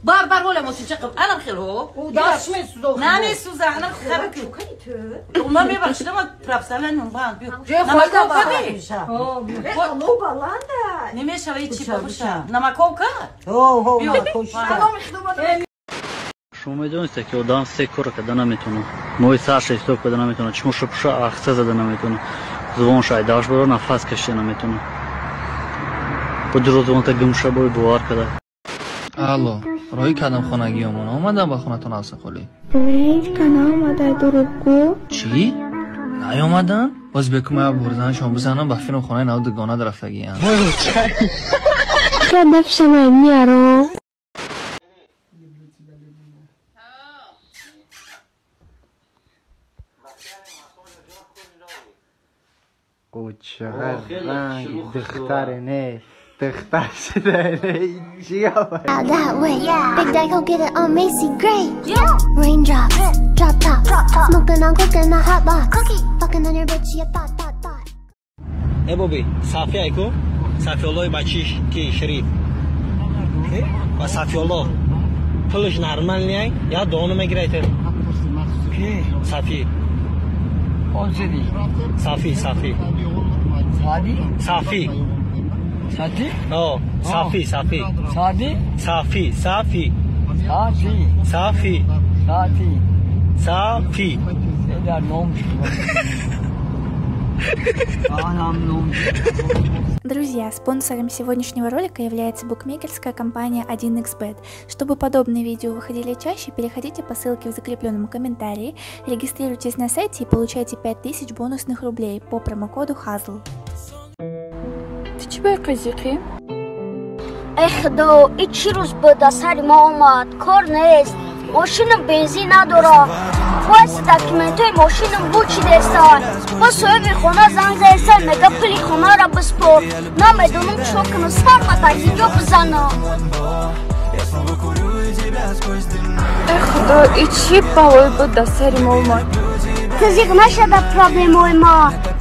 Бар бар ҳола мошинча қаб анам хел ҳо. Дастш месӯза. Намесӯза, анам хаб ку. Ма мебахшидам, профессионал банд биё. Намаковка би. Ҳо, баланда. Немешава ичи бабуша. Намаковка? Ҳо, ҳо, намаковка. Шумо медонистед, ки одам се кора карда наметавонад. Моҳи сарша ҳисоб карда наметавонад, чишмоша пуша ахса зада наметавонад, зубонша айдаваш бора нафас кашида наметавонад. Бо дуро зубонта гумша бой бовар карда. Алло, роҳӣ кардам хонагиёмон, омадам ба хонатон Афсақолӣ. Ҳеҷ ка наомада, дурӯғгӯ. Чӣ? Наёмадан? Боз бекумая бурданашон бизанам, ба филм хонаи нав дугона рафтагиям. Дафшамай мияром. چقدر رنگ دختر نه دختر شده نه چی That way, big Dyke, go get it on Macy Gray. Raindrops, drop top, smoking on cooking the hot box, fucking on your bitch, you thought, thought, thought. ای بابی صفی ایکو صفی الله بچیش کی شریف و صفی الله پولش نرمال نیای یا دونو میگیره کی صفی صافی صافی صادی صافی صادی اه صافی صافی صادی صافی صافی صافی صافی صافی صافی در نام Друзья, спонсором сегодняшнего ролика является букмекерская компания 1xBet. Чтобы подобные видео выходили чаще, переходите по ссылке в закрепленном комментарии, регистрируйтесь на сайте и получайте 5000 бонусных рублей по промокоду HAZL. Ты чӣ қазиқӣ? Эй худо, и чӣ рӯз буд сари мо омад, кор нест, мошинам бензин надорад, боиси документҳои мошинам бучидеста, бо соҳиби хона занг заеста, мега пули хонаро биспор. Намедонам чӣ кунам, сар ба таксиҷо бизанам. Эй худо, и чӣ балое буд дар сари мо омад? Ту зиқ нашада проблемаҳои ма,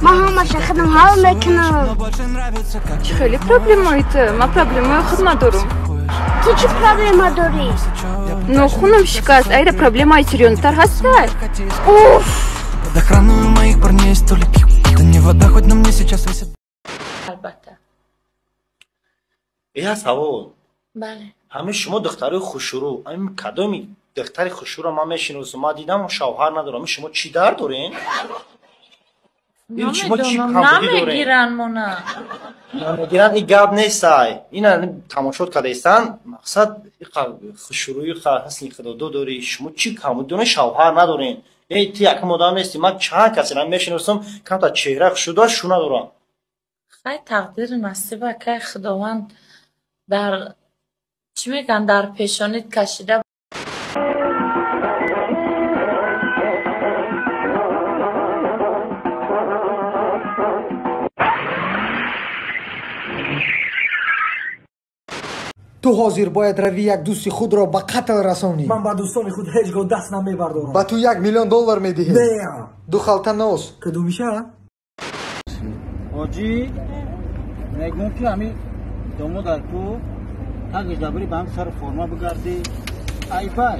ман ҳамаша худам ҳал мекунам. Чӣ хеле проблемаи ту? Ман проблемаи худ надорам. Ту чӣ проблема дорӣ? Нохунам шикаст, айра проблемаи серьёзтар ҳастай? Уф! Под охраной моих парней столик. Это не вода, хоть на мне сейчас висит. Албатта. Я савол. Бале. Ҳамин шумо духтарои хушрӯ, ҳамин кадоми духтари хушрӯро ман мешиносам, ман дидам шавҳар надорам. Шумо чӣ дард дорен? Шумо чӣ камбудӣ дорен? Намегиранд мона. Намегиранд, ин гап нестай. Ина тамошо кардастан, мақсад хушрӯи ҳасни худодо дорӣ. Шумо чӣ камбудӣ дорен, шавҳар надорен? Эй, ту якум одам нестӣ. Ман чанд касеро мешиносам, камта чеҳра хушрӯ дорад, шу надорам. Хай тақдири насиба, кай Худованд дар чӣ мегӯянд, дар пешонит кашида. Ту ҳозир бояд равӣ як дӯсти худро ба қатл расонӣ. Ман ба дӯстони худ ҳеҷ гоҳ даст намебардорам. Ба ту 1 миллион доллар медиҳем. Не. Ду халта нос. Кадомиша? Ҳоҷӣ, мегӯм ки ҳами домо дар ку тагиш дабри ба ҳам сари форма бигардӣ. Айбай.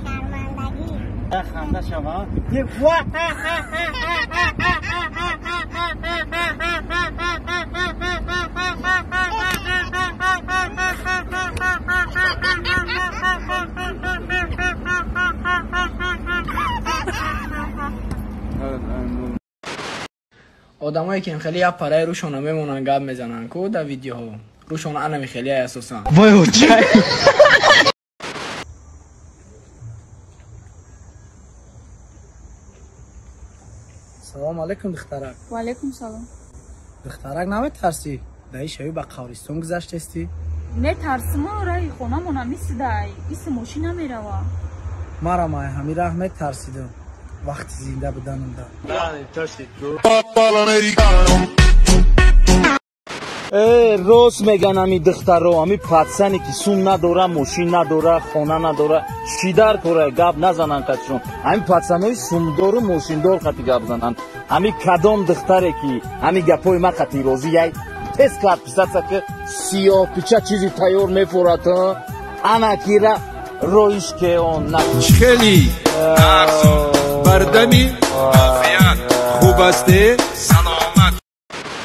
Шармандагӣ. Ханда шава. Одамое ки хеле як параи рӯшона мемонанд, гап мезананд ку дар видеоҳо, рӯшона анами хеле асосан. Вой ҳоҷа. Салом алейкум, духтарак. Ва алейкум салом. Духтарак, наметарсӣ? Даи шавӣ ба қабристон гузаштестӣ? Не тарсимо, раи хонамона мисидай, иси мошин намерава. Мара май ҳамин раҳ метарсидам вақти зинда буданамда. Э, рост меган ҳами духтаро, ҳами патсане ки сум надора, мошин надора, хона надора, чӣ дар кора, гап назананд катшон. Ҳами патсанои сумдору мошиндор қати гап зананд. Ҳами кадом духтаре ки ҳами гапҳои ма қати розӣ яй Тез подписаться ки сиёҳ пича чизи тайёр мефурад. Ана кира роиш ке он на. Хеле бардами офият хуб аст, саломат.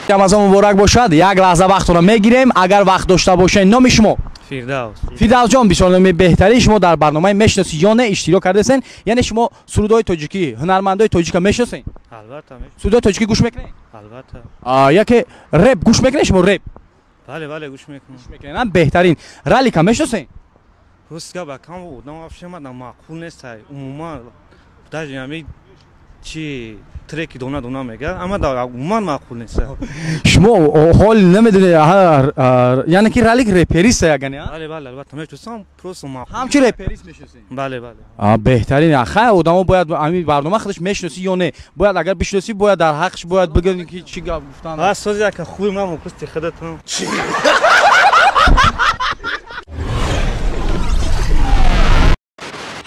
Рамазон муборак бошад. Як лаҳза вақтро мегирем, агар вақт дошта бошед. Номи шумо? Фирдавс. Фирдавс ҷон, бисёр номи беҳтарин. Шумо дар барномаи мешиносӣ ё не иштирок кардесен? Яъне шумо сурудҳои тоҷикӣ, ҳунармандои тоҷика мешиносед? Албатта. Сурудҳои тоҷикӣ гӯш мекунед? Албатта. Яке реп гӯш мекунед шумо, реп? Бале, бале, гӯш мекунам. Гӯш мекунед, беҳтарин. Ралика мешиносед? Рост гап, акам одам вообще ман маъқул нест, умуман даже ҳамин чи треки дона дона мега, ама да умуман маъқул нест. Шумо ҳол намедонед, яъне ки Ралик реперист ягане? Бале, бале, албатта мешиносам, просто маъқул. Ҳамчун реперист мешиносед? Бале, бале. Беҳтарин. Хай, одамо бояд ҳамин барнома худаш мешиносӣ ё не, бояд агар бишиносӣ, бояд дар ҳаққш бояд бигӯӣ ки чӣ гап гуфтан. Ва сози ака хуби ман мукусти худатон.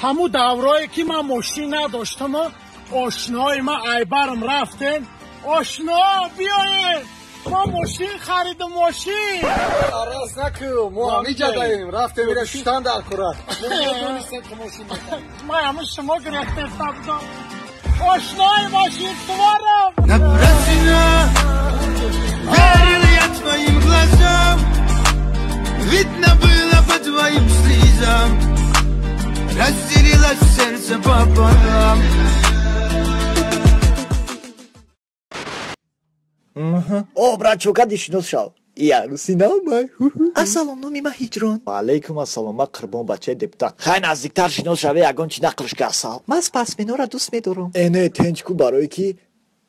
Ҳамун даврое ки ман мошин надоштам, ошнои ман айбарам рафтем. Ошно, биёед, мо мошин харидем, мошин. Араз наку, мо ҳамиҷа даем, рафтем ира шуштан дар кура. Ман ҳамун шумо гирехтеста будам. Ошнои мошин суварам. Напрасно верил я твоим глазам, видно было по твоим слезам, разделилось сердце пополам. О, брат, чӯкади шинос шав. Я русинамай. Ассалом, номи ман Ҳиҷрон. Ва алайкум ассалом, ман Қурбон, бачаи депутат. Хай, наздиктар шинос шаве, ягон чи нақлш ка, асал. Ман спортсменора дӯст медорам. Э, не, тенч ку, барое ки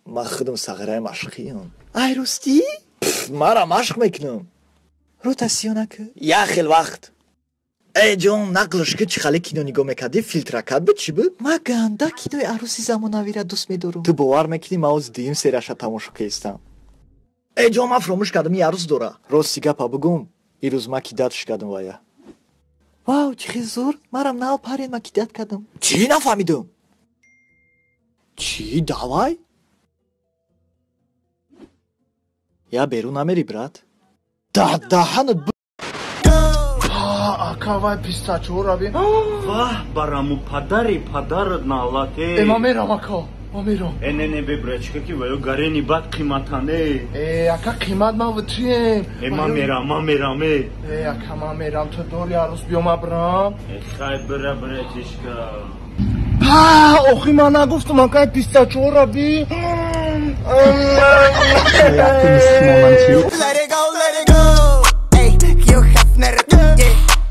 ман худам сағираи машқиям. Ай, ростӣ? Мара машқ мекунам. Рота сиё накӯ. Як хел вақт. Эй ҷон, нақлш ки чӣ хеле кино нигоҳ мекардӣ, филтракат буд, чӣ буд? Ман ганда кинои арӯси замонавиро дӯст медорам. Ту бовар мекунӣ, ман ози дуюм серияша тамошо кестам. Эй ҷон, ман фуромӯш кардам, ин арӯс дора. Рости гапа бугум, ирӯз ман кидатш кардам вая. Вау, чӣ хел зур, марам нав парен, ман кидат кардам. Чӣ нафаҳмидум? Чӣ, давай? Я берун намери, брат? Даҳанат. Ака, вай пистачора бин. Ваҳ, бараму падари падарат навлате. Э, ман мерам, ака, ман мерам. Э, не, не, бе, брачка, ки ваё гарени бад қиматане. Э, ака, қимат ман вутием. Э, ман мерам, ман мерам, э. Э, ака, ман мерам, ту дори арӯс, биё, ман бирам. Э, хай, бира, братишка. Па, охи ман нагуфтам, ака, пистачора би. Let it go, let it go. Ey, Hugh Hefner, yeah,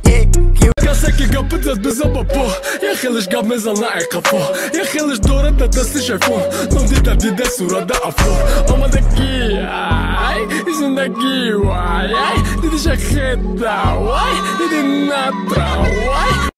yeah, Hugh. Касе ки гапитат безабапо, я хелеш гап мезана ай қафо, я хелеш дорад да дастиш айфон, ном дида дида сурада афо. Омадаги ай зиндагӣ, вай ай дидиша хеда, вай диди натра, вай.